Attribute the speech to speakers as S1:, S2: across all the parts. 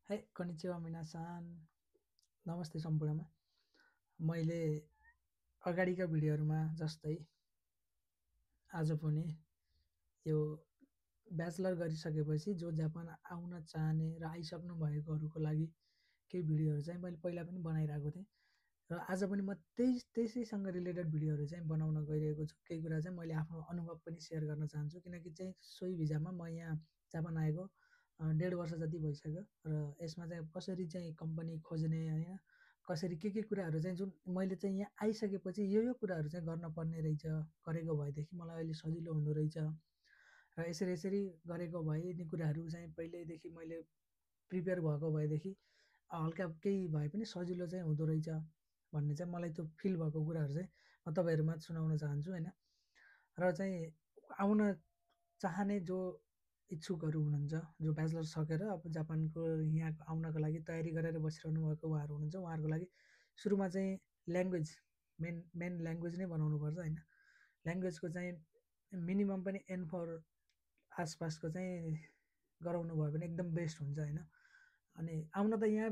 S1: है कनिचिवा मिनासान नमस्ते सम्पूर्णमा। मैले अगाडिका भिडियोहरूमा जस्तै आज पनि यो ब्याचलर गरिसकेपछि जो जापान आउन चाहने र आइसक्नु भएकोहरूको लागि केही भिडियोहरू चाहिँ मैले पहिला पनि बनाइरहेको थिएँ र आज पनि म त्यसैसँग रिलेटेड भिडियोहरू चाहिँ बनाउन गइरहेको छु। केही कुरा चाहिँ मैले आफ्नो अनुभव पनि सेयर गर्न चाहन्छु, किनकि चाहिँ सोही भिजामा म यहाँ जापान आएको 1.5 वर्ष जति भइसक्यो र यसमा चाहिँ कसरी चाहिँ कम्पनी खोज्ने होइन, कसरी के कुराहरू चाहिँ जुन मैले चाहिँ यहाँ आइसकेपछि यो कुराहरू चाहिँ गर्न पर्ने रहेछ, गरेको भएदेखि मलाई अहिले सजिलो हुँदो रहेछ र यसरी गरेको भए यिनी कुराहरू चाहिँ पहिल्यैदेखि मैले प्रिपेयर भएको भएदेखि हल्का केही भए पनि सजिलो चाहिँ हुँदो रहेछ भन्ने चाहिँ मलाई त्यो फिल भएको कुराहरू चाहिँ म तपाईँहरूमा सुनाउन चाहन्छु होइन। र चाहिँ आउन चाहने जो इच्छुकहरू हुनुहुन्छ, जो ब्याचलर सकेर अब जापानको यहाँ आउनको लागि तयारी गरेर बसिरहनु भएको उहाँहरू हुनुहुन्छ, उहाँहरूको लागि सुरुमा चाहिँ ल्याङ्ग्वेज मेन ल्याङ्ग्वेज नै बनाउनुपर्छ होइन। ल्याङ्ग्वेजको चाहिँ मिनिमम पनि N4 आसपासको चाहिँ गराउनु भयो भने एकदम बेस्ट हुन्छ होइन। अनि आउन त यहाँ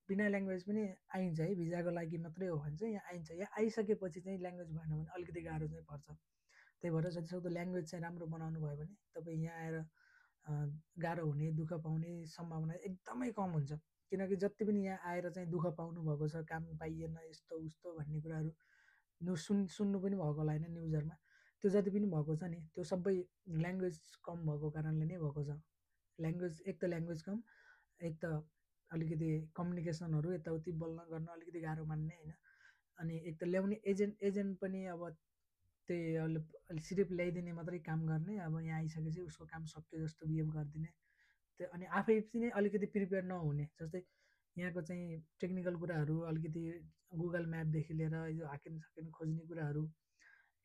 S1: बिना ल्याङ्ग्वेज पनि आइन्छ है, भिजाको लागि मात्रै हो भने चाहिँ यहाँ आइन्छ। यहाँ आइसकेपछि चाहिँ ल्याङ्ग्वेज भएन भने अलिकति गाह्रो चाहिँ पर्छ। त्यही भएर जतिसक्दो ल्याङ्ग्वेज चाहिँ राम्रो बनाउनु भयो भने तपाईँ यहाँ आएर गाह्रो हुने, दुःख पाउने सम्भावना एकदमै कम हुन्छ। किनकि जति पनि यहाँ आएर चाहिँ दुःख पाउनु भएको छ, काम पाइएन, यस्तो उस्तो भन्ने कुराहरू सुन्नु पनि भएको होला होइन न्युजहरूमा। त्यो जति पनि भएको छ नि, त्यो सबै ल्याङ्ग्वेज कम भएको कारणले नै भएको छ। एक त ल्याङ्ग्वेज कम, एक त अलिकति कम्युनिकेसनहरू यताउति बोल्न गर्न अलिकति गाह्रो मान्ने होइन। अनि एक त ल्याउने एजेन्ट पनि अब त्यही सिर्फ ल्याइदिने मात्रै काम गर्ने, अब यहाँ आइसकेपछि उसको काम सक्यो जस्तो बिहेभ गरिदिने। त्यो अनि आफै पनि अलिकति प्रिपेयर नहुने, जस्तै यहाँको चाहिँ टेक्निकल कुराहरू अलिकति गुगल म्यापदेखि लिएर यो हाकिम खोज्ने कुराहरू,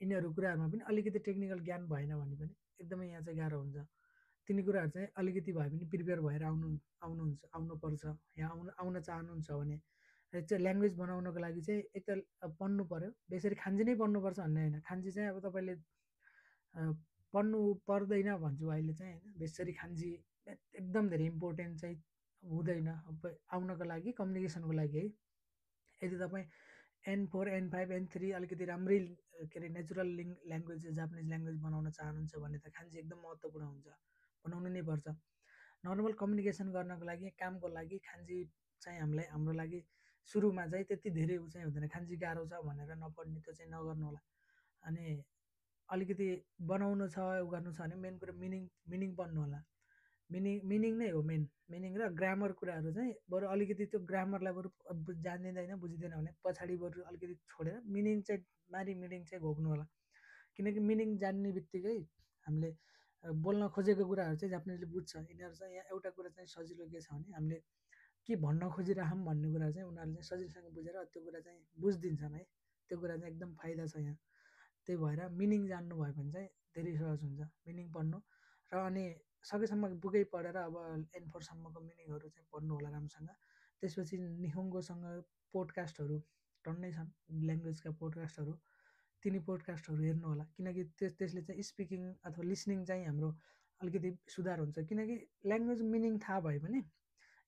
S1: यिनीहरू कुराहरूमा पनि अलिकति टेक्निकल ज्ञान भएन भने पनि एकदमै यहाँ चाहिँ गाह्रो हुन्छ। तिनी कुराहरू चाहिँ अलिकति भए पनि प्रिपेयर भएर आउनुपर्छ। यहाँ आउन चाहनुहुन्छ भने चाहिँ ल्याङ्ग्वेज बनाउनको लागि चाहिँ एक त पढ्नु पऱ्यो, बेसरी खान्जी नै पढ्नुपर्छ भन्ने होइन। खान्जी चाहिँ अब तपाईँले पढ्नु पर्दैन भन्छु अहिले चाहिँ होइन। बेसरी खान्जी एकदम धेरै इम्पोर्टेन्ट चाहिँ हुँदैन आउनको लागि, कम्युनिकेसनको लागि है। यदि तपाईँ N4 N5 N3 अलिकति राम्रै के अरे नेचुरल ल्याङ्ग्वेज जापानिज ल्याङ्ग्वेज बनाउन चाहनुहुन्छ भने त खान्जी एकदम महत्त्वपूर्ण हुन्छ, बनाउनु नै पर्छ। नर्मल कम्युनिकेसन गर्नको लागि, कामको लागि खान्जी चाहिँ हाम्रो लागि सुरुमा चाहिँ त्यति धेरै उ चाहिँ हुँदैन। खान्जी गाह्रो छ भनेर नपढ्ने त्यो चाहिँ नगर्नु होला। अनि अलिकति बनाउनु छ, उ गर्नु छ भने मेन कुरा मिनिङ पढ्नु होला। मिनिङ नै हो मिनिङ र ग्रामर कुराहरू चाहिँ बरु अलिकति त्यो ग्रामरलाई बरु जानिँदैन बुझिँदैन भने पछाडि बरु अलिकति छोडेर मिनिङ चाहिँ घोक्नु होला। किनकि मिनिङ जान्ने बित्तिकै हामीले बोल्न खोजेको कुराहरू चाहिँ जापानिजले बुझ्छ। यिनीहरू चाहिँ यहाँ एउटा कुरा चाहिँ सजिलो के छ भने हामीले के भन्न खोजिरहौँ भन्ने कुरा चाहिँ उनीहरूले चाहिँ सजिलोसँग बुझेर त्यो कुरा चाहिँ बुझिदिन्छन् है। त्यो कुरा चाहिँ एकदम फाइदा छ यहाँ। त्यही भएर मिनिङ जान्नुभयो भने चाहिँ धेरै सहज हुन्छ मिनिङ पढ्नु। र अनि सकेसम्म बुकै पढेर अब N4सम्मको मिनिङहरू चाहिँ पढ्नु होला राम्रोसँग। त्यसपछि निहोङ्गोसँग पोडकास्टहरू टन्नै छन्, ल्याङ्ग्वेजका पोडकास्टहरू, तिनी पोडकास्टहरू हेर्नु होला। किनकि त्यसले चाहिँ स्पिकिङ अथवा लिसनिङ चाहिँ हाम्रो अलिकति सुधार हुन्छ। किनकि ल्याङ्ग्वेज मिनिङ थाहा भयो भने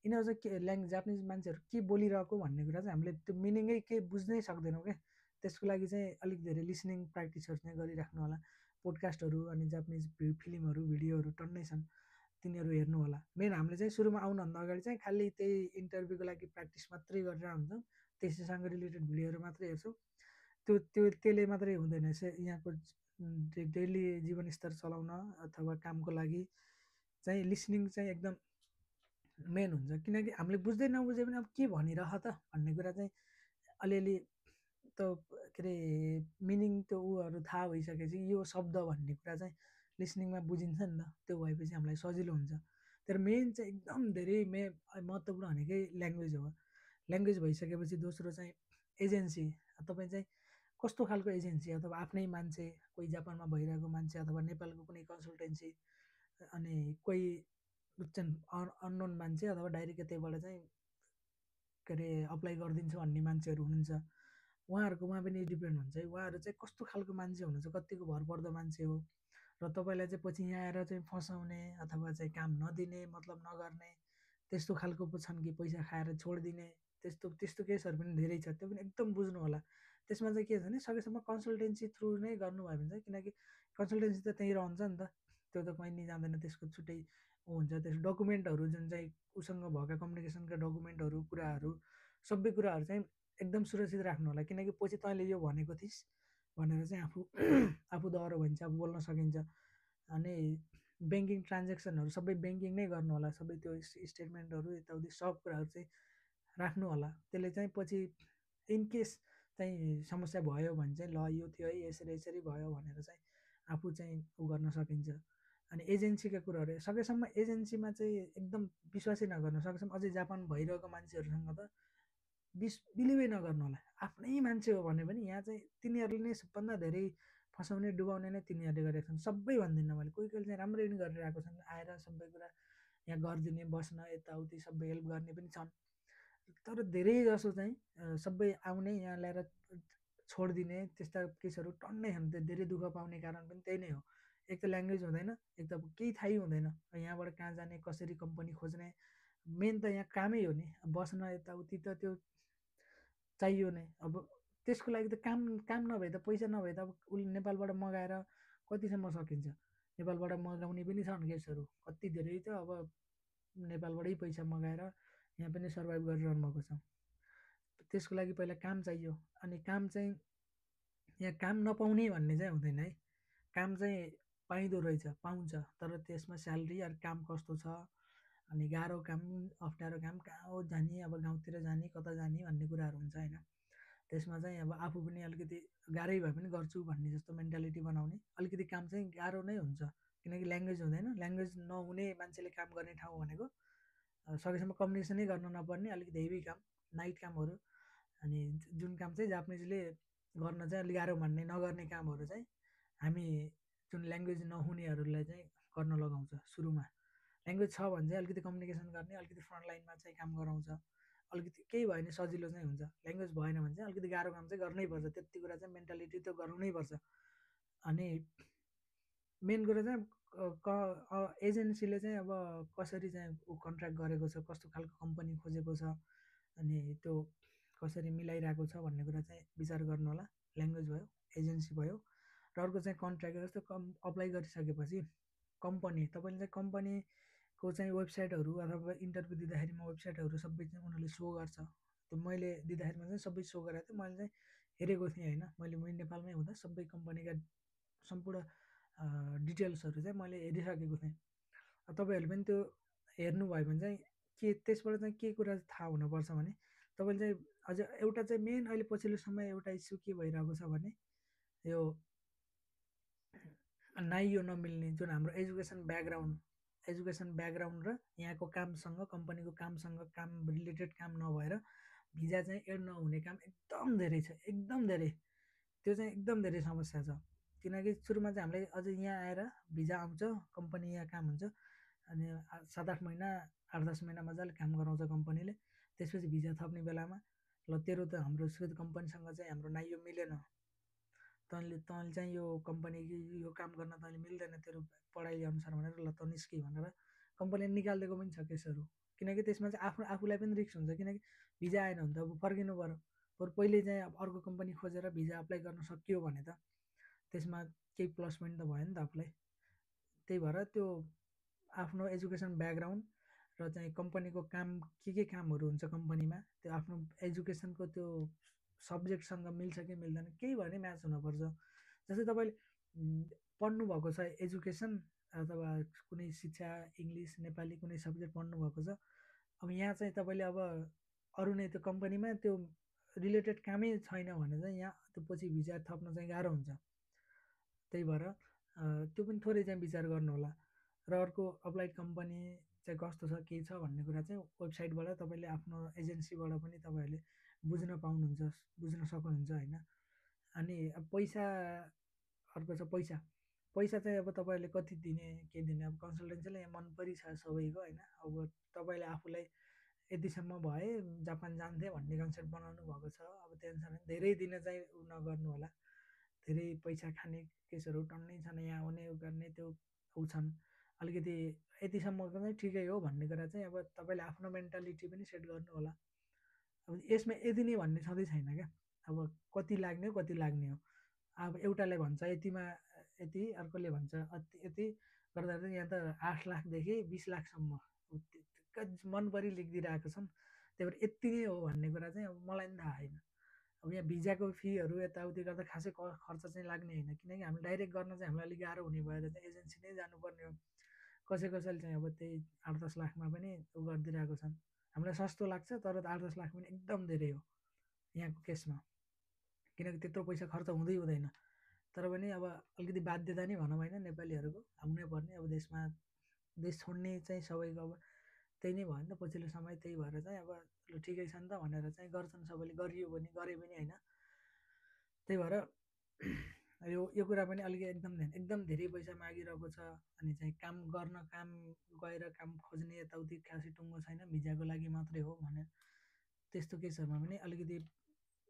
S1: यिनीहरू चाहिँ जापानिज मान्छेहरू के बोलिरहेको भन्ने कुरा चाहिँ हामीले त्यो मिनिङै के बुझ्नै सक्दैनौँ क्या। त्यसको लागि चाहिँ अलिक धेरै लिसनिङ प्र्याक्टिसहरू चाहिँ गरिराख्नु होला। पोडकास्टहरू अनि जापानिज फिल्महरू, भिडियोहरू टन्नै छन्, तिनीहरू हेर्नु होला। मेन हामीले चाहिँ सुरुमा आउनुभन्दा अगाडि चाहिँ खालि त्यही इन्टरभ्यूको लागि प्र्याक्टिस मात्रै गरेर हुन्छौँ, त्यसैसँग रिलेटेड भिडियोहरू मात्रै हेर्छौँ। त्यसले मात्रै हुँदैन। यहाँको डेली जीवनस्तर चलाउन अथवा कामको लागि चाहिँ लिसनिङ चाहिँ एकदम मेन हुन्छ। किनकि हामीले बुझ्दै नबुझे पनि अब के भनिरह त भन्ने कुरा चाहिँ अलिअलि त के अरे मिनिङ त्यो उहरू थाहा भइसकेपछि यो शब्द भन्ने कुरा चाहिँ लिसनिङमा बुझिन्छ नि त। त्यो भएपछि हामीलाई सजिलो हुन्छ। तर मेन चाहिँ एकदम धेरै महत्त्वपूर्ण भनेकै ल्याङ्ग्वेज हो। ल्याङ्ग्वेज भइसकेपछि दोस्रो चाहिँ एजेन्सी। तपाईँ चाहिँ कस्तो खालको एजेन्सी, अथवा आफ्नै मान्छे, कोही जापानमा भइरहेको मान्छे अथवा नेपालको कुनै कन्सल्टेन्सी, अनि कोही अननोन मान्छे अथवा डाइरेक्ट त्यहीबाट चाहिँ के अरे अप्लाई गरिदिन्छु भन्ने मान्छेहरू हुनुहुन्छ। उहाँहरूकोमा पनि डिपेन्ड हुन्छ है। उहाँहरू चाहिँ कस्तो खालको मान्छे हुनुहुन्छ, कतिको भरपर्दो मान्छे हो र तपाईँलाई चाहिँ पछि यहाँ आएर चाहिँ फसाउने अथवा चाहिँ काम नदिने, मतलब नगर्ने त्यस्तो खालको पो छन् कि पैसा खाएर छोडिदिने, त्यस्तो त्यस्तो केसहरू पनि धेरै छ। त्यो पनि एकदम बुझ्नु होला। त्यसमा चाहिँ के छ भने सकेसम्म कन्सल्टेन्सी थ्रु नै गर्नुभयो भने चाहिँ, किनकि कन्सल्टेन्सी त त्यहीँ रहन्छ नि त, त्यो त कहीँ नि जाँदैन, त्यसको छुट्टै हुन्छ। त्यस डकुमेन्टहरू जुन चाहिँ उसँग भएका कम्युनिकेसनका डकुमेन्टहरू कुराहरू सबै कुराहरू चाहिँ एकदम सुरक्षित राख्नु होला, किनकि पछि तैँले यो भनेको थिइस् भनेर चाहिँ आफू आफू दह्रो भइन्छ, आफू बोल्न सकिन्छ। अनि ब्याङ्किङ ट्रान्जेक्सनहरू सबै ब्याङ्किङ नै गर्नु होला, सबै त्यो स्टेटमेन्टहरू यताउति सब कुराहरू चाहिँ राख्नु होला। त्यसले चाहिँ पछि इनकेस चाहिँ समस्या भयो भने चाहिँ ल यो थियो है, यसरी यसरी भयो भनेर चाहिँ आफू चाहिँ उ गर्न सकिन्छ। अनि एजेन्सीका कुराहरू सकेसम्म एजेन्सीमा चाहिँ एकदम विश्वासै नगर्नु, सकेसम्म अझै जापान भइरहेको मान्छेहरूसँग त बिलिभै नगर्नु होला। आफ्नै मान्छे हो भने पनि यहाँ चाहिँ तिनीहरूले नै सबभन्दा धेरै फसाउने डुबाउने नै तिनीहरूले गरेका छन्। सबै भन्दिनँ मैले, कोही कोहीले चाहिँ राम्ररी पनि गरिरहेको छन्, आएर सबै कुरा यहाँ गरिदिने, बस्न यताउति सबै हेल्प गर्ने पनि छन्। तर धेरै जसो चाहिँ सबै आउने यहाँ ल्याएर छोडिदिने त्यस्ता केसहरू टन्नै छन्। त्यो धेरै दुःख पाउने कारण पनि त्यही नै हो। एक त ल्याङ्ग्वेज हुँदैन, एक त केही थाहै हुँदैन यहाँबाट कहाँ जाने, कसरी कम्पनी खोज्ने। मेन त यहाँ कामै हो नि, बस्न यताउति त त्यो चाहियो नै। अब त्यसको लागि त काम काम नभए त, पैसा नभए त अब उसले नेपालबाट मगाएर कतिसम्म सकिन्छ। नेपालबाट मगाउने पनि छन् केसहरू कति धेरै, त अब नेपालबाटै पैसा मगाएर यहाँ पनि सर्भाइभ गरिरहनु भएको छ। त्यसको लागि पहिला काम चाहियो। अनि काम चाहिँ यहाँ काम नपाउने भन्ने चाहिँ हुँदैन है, काम चाहिँ पाइँदो रहेछ, पाउँछ। तर त्यसमा स्यालेरी अरू काम कस्तो छ, अनि गाह्रो काम, अप्ठ्यारो काम, कहाँ हो जाने, अब गाउँतिर जाने, कता जाने भन्ने कुराहरू हुन्छ होइन। त्यसमा चाहिँ अब आफू पनि अलिकति गाह्रै भए पनि गर्छु भन्ने जस्तो मेन्टालिटी बनाउने। अलिकति काम चाहिँ गाह्रो नै हुन्छ, किनकि ल्याङ्ग्वेज हुँदैन। ल्याङ्ग्वेज नहुने मान्छेले काम गर्ने ठाउँ भनेको सकेसम्म कम्युनिकेसनै गर्न नपर्ने अलिकति हेभी काम, नाइट कामहरू। अनि जुन काम चाहिँ जापानिजले गर्न चाहिँ अलिक गाह्रो मान्ने, नगर्ने कामहरू चाहिँ हामी जुन ल्याङ्ग्वेज नहुनेहरूलाई चाहिँ गर्न लगाउँछ सुरुमा। ल्याङ्ग्वेज छ भने चाहिँ अलिकति कम्युनिकेसन गर्ने, अलिकति फ्रन्ट लाइनमा चाहिँ काम गराउँछ, अलिकति केही भयो भने सजिलो चाहिँ हुन्छ। ल्याङ्ग्वेज भएन भने चाहिँ अलिकति गाह्रो काम चाहिँ गर्नै पर्छ, त्यति कुरा चाहिँ मेन्टालिटी त गराउनै पर्छ। अनि मेन कुरा चाहिँ एजेन्सीले चाहिँ अब कसरी चाहिँ ऊ कन्ट्र्याक्ट गरेको छ, कस्तो खालको कम्पनी खोजेको छ, अनि त्यो कसरी मिलाइरहेको छ भन्ने कुरा चाहिँ विचार गर्नु होला। ल्याङ्ग्वेज भयो, एजेन्सी भयो, र अर्को चाहिँ कन्ट्र्याक्ट। जस्तो अप्लाई गरिसकेपछि कम्पनी, तपाईँले चाहिँ कम्पनीको चाहिँ वेबसाइटहरू अथवा इन्टरभ्यू दिँदाखेरिमा वेबसाइटहरू सबै चाहिँ उनीहरूले सो गर्छ। त्यो मैले दिँदाखेरिमा चाहिँ सबै सो गरेको थियो, मैले चाहिँ हेरेको थिएँ होइन। मैले नेपालमै हुँदा सबै कम्पनीका सम्पूर्ण डिटेल्सहरू चाहिँ मैले हेरिसकेको थिएँ। तपाईँहरूले पनि त्यो हेर्नुभयो भने चाहिँ के त्यसबाट चाहिँ के कुरा थाहा हुनुपर्छ भने, तपाईँले चाहिँ अझ एउटा चाहिँ मेन अहिले पछिल्लो समय एउटा इस्यु के भइरहेको छ भने, यो नाइयो नमिल्ने, जुन हाम्रो एजुकेसन ब्याकग्राउन्ड र यहाँको कामसँग, कम्पनीको कामसँग काम रिलेटेड काम नभएर भिजा चाहिँ एड नहुने काम एकदम धेरै छ, एकदम धेरै। त्यो चाहिँ एकदम धेरै समस्या छ। किनकि सुरुमा चाहिँ हामीलाई अझ यहाँ आएर भिजा आउँछ, कम्पनी यहाँ काम हुन्छ, अनि 7-8 महिना 8-10 महिना मजाले काम गराउँछ कम्पनीले। त्यसपछि भिजा थप्ने बेलामा ल तेरो त हाम्रो कम्पनीसँग चाहिँ हाम्रो नाइयो मिलेन, तैँले चाहिँ यो कम्पनी यो काम गर्न तैँले मिल्दैन तेरो पढाइ अनुसार भनेर ल त निस्कि भनेर कम्पनीले निकालिदिएको पनि छ केसहरू। किनकि त्यसमा चाहिँ आफूलाई पनि रिस्क हुन्छ, किनकि भिजा आएन भने त अब फर्किनु पऱ्यो। बरु पहिले चाहिँ अब अर्को कम्पनी खोजेर भिजा अप्लाई गर्न सकियो भने त त्यसमा केही प्लस पोइन्ट त भयो नि त आफूलाई। त्यही भएर त्यो आफ्नो एजुकेसन ब्याकग्राउन्ड र चाहिँ कम्पनीको काम के कामहरू हुन्छ कम्पनीमा, त्यो आफ्नो एजुकेसनको त्यो सब्जेक्टसँग मिल्छ कि मिल्दैन, केही भयो भने म्याच हुनपर्छ। जस्तै तपाईँले पढ्नुभएको छ एजुकेसन अथवा कुनै शिक्षा, इङ्ग्लिस, नेपाली कुनै सब्जेक्ट पढ्नुभएको छ, अब यहाँ चाहिँ तपाईँले अब अरू नै त्यो कम्पनीमा त्यो रिलेटेड कामै छैन भने चाहिँ यहाँ त्यो पछि भिजा थप्न चाहिँ गाह्रो हुन्छ। त्यही भएर त्यो पनि थोरै चाहिँ विचार गर्नु होला। र अर्को अप्लाइड कम्पनी चाहिँ कस्तो छ, के छ भन्ने कुरा चाहिँ वेबसाइटबाट तपाईँले आफ्नो एजेन्सीबाट पनि तपाईँहरूले बुझ्न पाउनुहुन्छ, बुझ्न सक्नुहुन्छ होइन। अनि अब पैसा, अर्को छ पैसा। पैसा चाहिँ अब तपाईँहरूले कति दिने, के दिने, अब कन्सल्टेन्सीले यहाँ मन परिछ सबैको होइन। अब तपाईँले आफूलाई यतिसम्म भए जापान जान्थेँ भन्ने कन्सेप्ट बनाउनु भएको छ, अब टेन्सन धेरै दिन चाहिँ उ नगर्नु होला। धेरै पैसा खाने केसहरू टन्नै छन्, यहाँ आउने उ गर्ने त्यो उ छन्। अलिकति यतिसम्मको चाहिँ ठिकै हो भन्ने कुरा चाहिँ अब तपाईँले आफ्नो मेन्टालिटी पनि सेट गर्नु होला। अब यसमा यति नै भन्ने छँदै छैन क्या, अब कति लाग्ने हो कति लाग्ने हो। अब एउटाले भन्छ यतिमा यति, अर्कोले भन्छ यति गर्दा चाहिँ यहाँ त 8 लाखदेखि 20 लाखसम्म मनपरी लेखिदिइरहेको छन्। त्यही भएर यति नै हो भन्ने कुरा चाहिँ अब मलाई पनि थाहा छैन। अब यहाँ भिजाको फीहरू यताउति गर्दा खासै खर्च चाहिँ लाग्ने होइन, किनकि हामीले डाइरेक्ट गर्न चाहिँ हामीलाई अलिक गाह्रो हुने भएर चाहिँ एजेन्सी नै जानुपर्ने हो। कसैले चाहिँ अब त्यही 8-10 लाखमा पनि उ गरिदिइरहेको छन्। हामीलाई सस्तो लाग्छ, तर 8-10 लाख पनि एकदम धेरै हो यहाँको केसमा, किनकि त्यत्रो पैसा खर्च हुँदैन। तर पनि अब अलिकति बाध्यता नै भनौँ होइन, नेपालीहरूको आउनै पर्ने। अब देश छोड्ने चाहिँ सबैको अब त्यही नै भयो नि त पछिल्लो समय। त्यही भएर चाहिँ अब ल ठिकै छ नि त भनेर चाहिँ गर्छन् सबैले, गरियो भने गरे पनि होइन। त्यही भएर यो कुरा पनि अलिकति एकदम धेरै पैसा मागिरहेको छ। अनि चाहिँ काम गएर काम खोज्ने यताउति खासै टुङ्गो छैन, भिजाको लागि मात्रै हो भनेर त्यस्तो केसहरूमा पनि अलिकति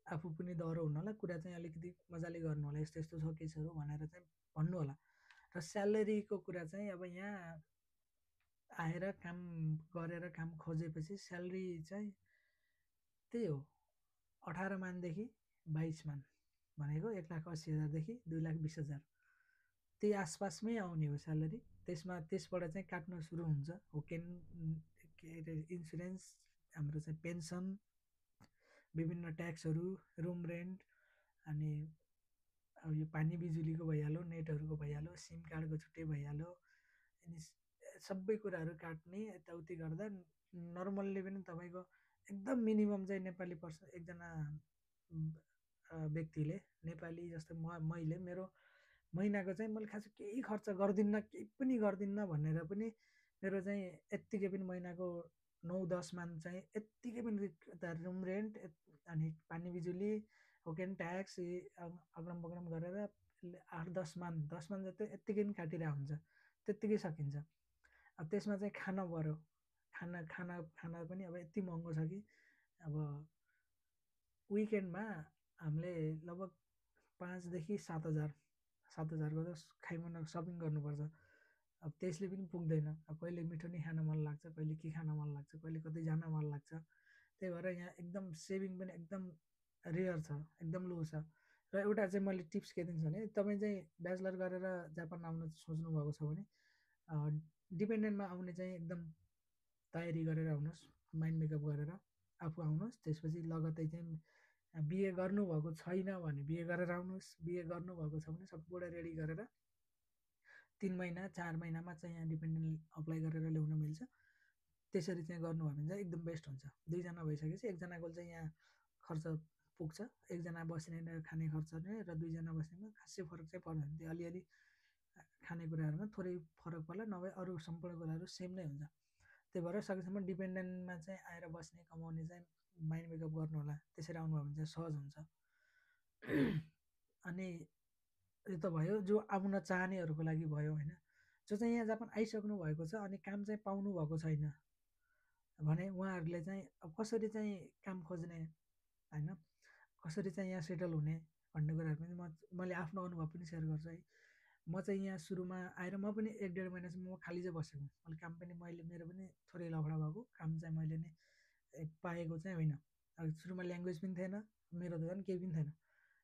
S1: आफू पनि डह्रो हुनु होला, कुरा चाहिँ अलिकति मजाले गर्नु होला, यस्तो यस्तो छ केसहरू भनेर चाहिँ भन्नु होला। र स्यालेरीको कुरा चाहिँ अब यहाँ आएर काम गरेर काम खोजेपछि स्यालेरी चाहिँ त्यही हो 18 मानदेखि 22 मान, भनेको 1,80,000देखि 2,20,000 त्यही आसपासमै आउने हो स्यालेरी। त्यसबाट चाहिँ काट्न सुरु हुन्छ हुकेन, के अरे इन्सुरेन्स, हाम्रो चाहिँ पेन्सन, विभिन्न ट्याक्सहरू, रुम रेन्ट, अनि अब यो पानी बिजुलीको भइहाल्यो, नेटहरूको भइहाल्यो, सिम कार्डको छुट्टै भइहाल्यो। अनि सबै कुराहरू काट्ने यताउति गर्दा नर्मल्ली पनि तपाईँको एकदम मिनिमम चाहिँ नेपाली एकजना व्यक्तिले, नेपाली जस्तै मैले मेरो महिनाको चाहिँ मैले खासै केही खर्च गर्दिनँ, केही पनि गर्दिनँ भनेर पनि मेरो चाहिँ यत्तिकै पनि महिनाको 9-10 मान चाहिँ यत्तिकै पनि रुम रेन्ट अनि पानी बिजुली, हुकेन ट्याक्स अग्रम बग्रम गरेर 8-10 मान 10 मान जति यत्तिकै पनि काटिरहेको हुन्छ, त्यत्तिकै सकिन्छ। अब त्यसमा चाहिँ खाना पऱ्यो, खाना पनि अब यति महँगो छ कि अब विकेन्डमा हामीले लगभग 5,000देखि 7,000को त खाइमुन सपिङ गर्नुपर्छ। अब त्यसले पनि पुग्दैन। अब कहिले मिठो नै खान मन लाग्छ, कहिले के खान मन लाग्छ, कहिले कतै जान मन लाग्छ। त्यही भएर यहाँ एकदम सेभिङ पनि एकदम रेयर छ, एकदम लो छ। र एउटा चाहिँ मैले टिप्स के दिन्छु भने, तपाईँ चाहिँ ब्याचलर गरेर जापान आउन सोच्नु भएको छ भने डिपेन्डेन्टमा आउने चाहिँ एकदम तयारी गरेर आउनुहोस्, माइन्ड मेकअप गरेर आफू आउनुहोस्। त्यसपछि लगत्तै चाहिँ बिए गर्नुभएको छैन भने बिए गरेर आउनुहोस्, बिए गर्नुभएको छ भने सबै कुरा रेडी गरेर 3 महिना 4 महिनामा चाहिँ यहाँ डिपेन्डेन्ट अप्लाई गरेर ल्याउन मिल्छ। त्यसरी चाहिँ गर्नुभयो भने चाहिँ एकदम बेस्ट हुन्छ। 2जना भइसकेपछि एकजनाको चाहिँ यहाँ खर्च पुग्छ, एकजना बस्ने र खाने खर्च नै, र 2जना बस्नेमा खासै फरक चाहिँ पर्दैन। त्यो अलिअलि खानेकुराहरूमा थोरै फरक पर्ला, नभए अरू सम्पूर्ण कुराहरू सेम नै हुन्छ। त्यही भएर सकेसम्म डिपेन्डेन्टमा चाहिँ आएर बस्ने कमाउने चाहिँ माइन्ड मेकअप गर्नु होला। त्यसरी आउनुभयो भने चाहिँ सहज हुन्छ। अनि यो त भयो जो आउन चाहनेहरूको लागि भयो होइन। जो चाहिँ यहाँ जापान आइसक्नु भएको छ अनि काम चाहिँ पाउनु भएको छैन भने उहाँहरूले चाहिँ अब कसरी चाहिँ काम खोज्ने होइन, कसरी चाहिँ यहाँ सेटल हुने भन्ने कुराहरू पनि मैले आफ्नो अनुभव पनि सेयर गर्छु है। म चाहिँ यहाँ सुरुमा आएर म पनि 1-1.5 महिनासम्म म खाली चाहिँ बसेको। मैले काम पनि मेरो पनि थोरै लफडा भएको, काम चाहिँ मैले नै पाएको चाहिँ होइन। अब सुरुमा ल्याङ्ग्वेज पनि थिएन मेरो, त झन् केही पनि थिएन,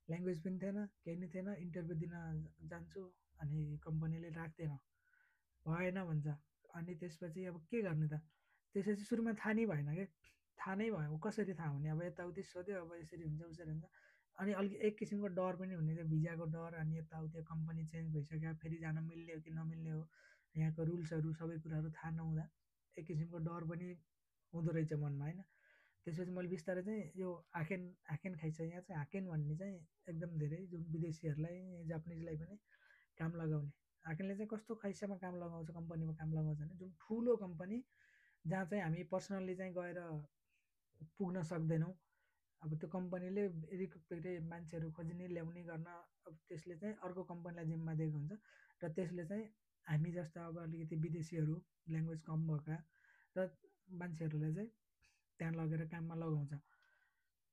S1: ल्याङ्ग्वेज पनि थिएन, केही नै थिएन। इन्टरभ्यू दिन जान्छु अनि कम्पनीले राख्दैन, भएन भन्छ। अनि त्यसपछि अब के गर्ने त, त्यसपछि सुरुमा थाहा नै भएन क्या। थाहा नै भयो कसरी थाहा हुने, अब यताउति सोध्यो, अब यसरी हुन्छ उसरी हुन्छ। अनि अलिक एक किसिमको डर पनि हुने थियो, भिजाको डर। अनि यताउति कम्पनी चेन्ज भइसक्यो, फेरि जान मिल्ने हो कि नमिल्ने हो, यहाँको रुल्सहरू सबै कुराहरू थाहा नहुँदा एक किसिमको डर पनि हुँदो रहेछ मनमा होइन। त्यसपछि मैले बिस्तारै चाहिँ यो हाकेन खाइछ यहाँ चाहिँ। हाकेन भन्ने चाहिँ एकदम धेरै जुन विदेशीहरूलाई, जापानिजलाई पनि काम लगाउने। हाकेनले चाहिँ कस्तो खाइसामा काम लगाउँछ, कम्पनीमा काम लगाउँछ भने जुन ठुलो कम्पनी जहाँ चाहिँ हामी पर्सनल्ली चाहिँ गएर पुग्न सक्दैनौँ, अब त्यो कम्पनीले मान्छेहरू खोज्ने ल्याउने गर्न, अब त्यसले चाहिँ अर्को कम्पनीलाई जिम्मा दिएको हुन्छ। र त्यसले चाहिँ हामी जस्ता अब अलिकति विदेशीहरू, ल्याङ्ग्वेज कम भएका र मान्छेहरूलाई चाहिँ त्यहाँ लगेर काममा लगाउँछ।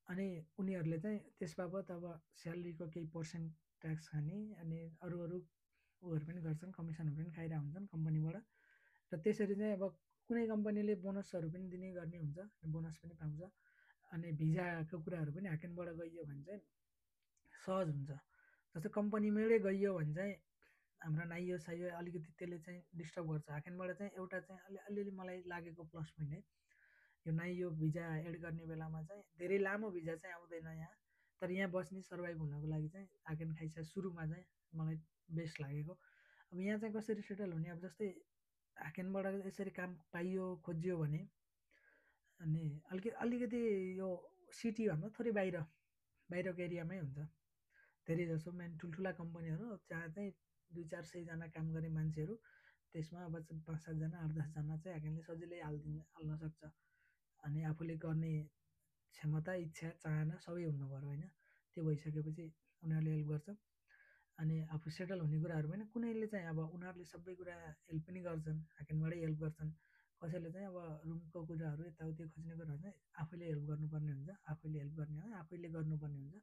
S1: अनि उनीहरूले चाहिँ त्यसबापत अब स्यालेरीको केही पर्सेन्ट ट्याक्स खाने, अनि अरू उयोहरू पनि गर्छन्, कमिसनहरू पनि खाइरहेको हुन्छन् कम्पनीबाट। र त्यसरी चाहिँ अब कुनै कम्पनीले बोनसहरू पनि दिने गर्ने हुन्छ, बोनस पनि पाउँछ। अनि भिजाको कुराहरू पनि ह्याकेनबाट गइयो भने चाहिँ सहज हुन्छ। जस्तै कम्पनीबाटै गइयो भने चाहिँ हाम्रो नाइयो साइयो अलिकति त्यसले चाहिँ डिस्टर्ब गर्छ। ह्याकेनबाट चाहिँ एउटा चाहिँ अलिअलि मलाई लागेको प्लस पोइन्ट है, यो नाइयो भिजा एड गर्ने बेलामा चाहिँ धेरै लामो भिजा चाहिँ आउँदैन यहाँ। तर यहाँ बस्ने सर्भाइभ हुनको लागि चाहिँ ह्याकेन खाइसा सुरुमा चाहिँ मलाई बेस्ट लागेको। अब यहाँ चाहिँ कसरी सेटल हुने, अब जस्तै ह्याकेनबाट यसरी काम पाइयो खोजियो भने अनि अलिकति यो सिटीभन्दा थोरै बाहिरको एरियामै हुन्छ धेरै जसो। मेन ठुल्ठुला कम्पनीहरू जहाँ चाहिँ 200-400जना काम गर्ने मान्छेहरू, त्यसमा अब 5-7जना 8-10जना चाहिँ ह्याकेनले सजिलै हाल्न सक्छ। अनि आफूले गर्ने क्षमता, इच्छा, चाहना सबै हुनु पऱ्यो होइन। त्यो भइसकेपछि उनीहरूले हेल्प गर्छ। अनि आफू सेटल हुने कुराहरू पनि कुनैले चाहिँ अब उनीहरूले सबै कुरा हेल्प पनि गर्छन्, ह्याकेनबाटै हेल्प गर्छन्। कसैले चाहिँ अब रुमको कुराहरू यताउति खोज्ने कुराहरू चाहिँ आफैले हेल्प गर्नुपर्ने हुन्छ, आफैले हेल्प गर्ने हो आफैले गर्नुपर्ने हुन्छ।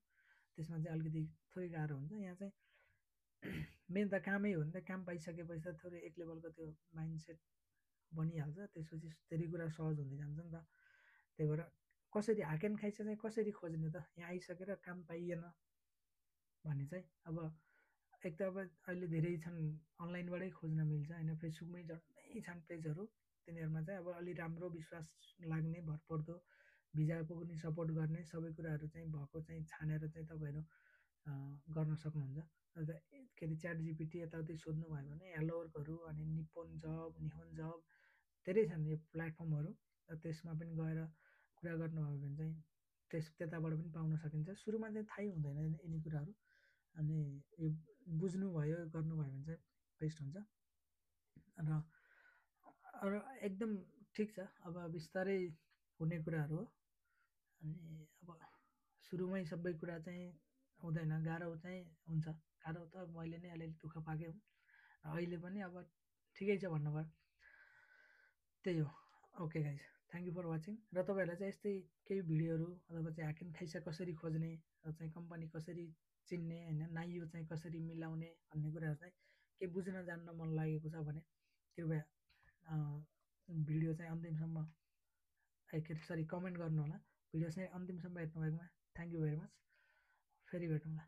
S1: त्यसमा चाहिँ अलिकति थोरै गाह्रो हुन्छ। यहाँ चाहिँ मेन त कामै हो नि त, काम पाइसकेपछि त थोरै एक लेभलको त्यो माइन्डसेट बनिहाल्छ, त्यसपछि धेरै कुरा सहज हुँदै जान्छ नि त। त्यही भएर कसरी ह्याकेन खाइसा चाहिँ कसरी खोज्ने त, यहाँ आइसकेर काम पाइएन भने चाहिँ अब एक त अब अहिले धेरै छन् अनलाइनबाटै खोज्न मिल्छ होइन, फेसबुकमै झन्डै छन् पेजहरू। तिनीहरूमा चाहिँ अब अलि राम्रो विश्वास लाग्ने भरपर्दो भिजाको पनि सपोर्ट गर्ने सबै कुराहरू चाहिँ भएको चाहिँ छानेर चाहिँ तपाईँहरू गर्न सक्नुहुन्छ। अन्त के अरे च्याट जिपिटी यताउति सोध्नुभयो भने हेलोवर्कहरू अनि निप्पोन जब, निहोन जब धेरै छन् यो प्लेटफर्महरू। र त्यसमा पनि गएर कुरा गर्नुभयो भने चाहिँ त्यताबाट पनि पाउन सकिन्छ। सुरुमा चाहिँ थाहै हुँदैन यिनी कुराहरू, अनि यो बुझ्नुभयो गर्नुभयो भने चाहिँ बेस्ट हुन्छ। र अरू एकदम ठिक छ, अब बिस्तारै हुने कुराहरू हो। अनि अब सुरुमै सबै कुरा चाहिँ हुँदैन, गाह्रो चाहिँ हुन्छ। गाह्रो त मैले नै अलिअलि दुःख पाएकै हुँ, अहिले पनि अब ठिकै छ भन्नुभयो। त्यही हो। Okay guys, thank you for watching. र तपाईँहरूलाई चाहिँ यस्तै केही भिडियोहरू अथवा चाहिँ ह्याकेन खाइसा कसरी खोज्ने र चाहिँ कम्पनी कसरी चिन्ने होइन, नाइयो चाहिँ कसरी मिलाउने भन्ने कुराहरू चाहिँ केही बुझ्न जान्न मन लागेको छ भने कृपया भिडियो चाहिँ अन्तिमसम्म के अरे सरी कमेन्ट गर्नु होला। भिडियो चाहिँ अन्तिमसम्म हेर्नुभएकोमा थ्याङ्क यू भेरी मच। फेरि भेटौँला।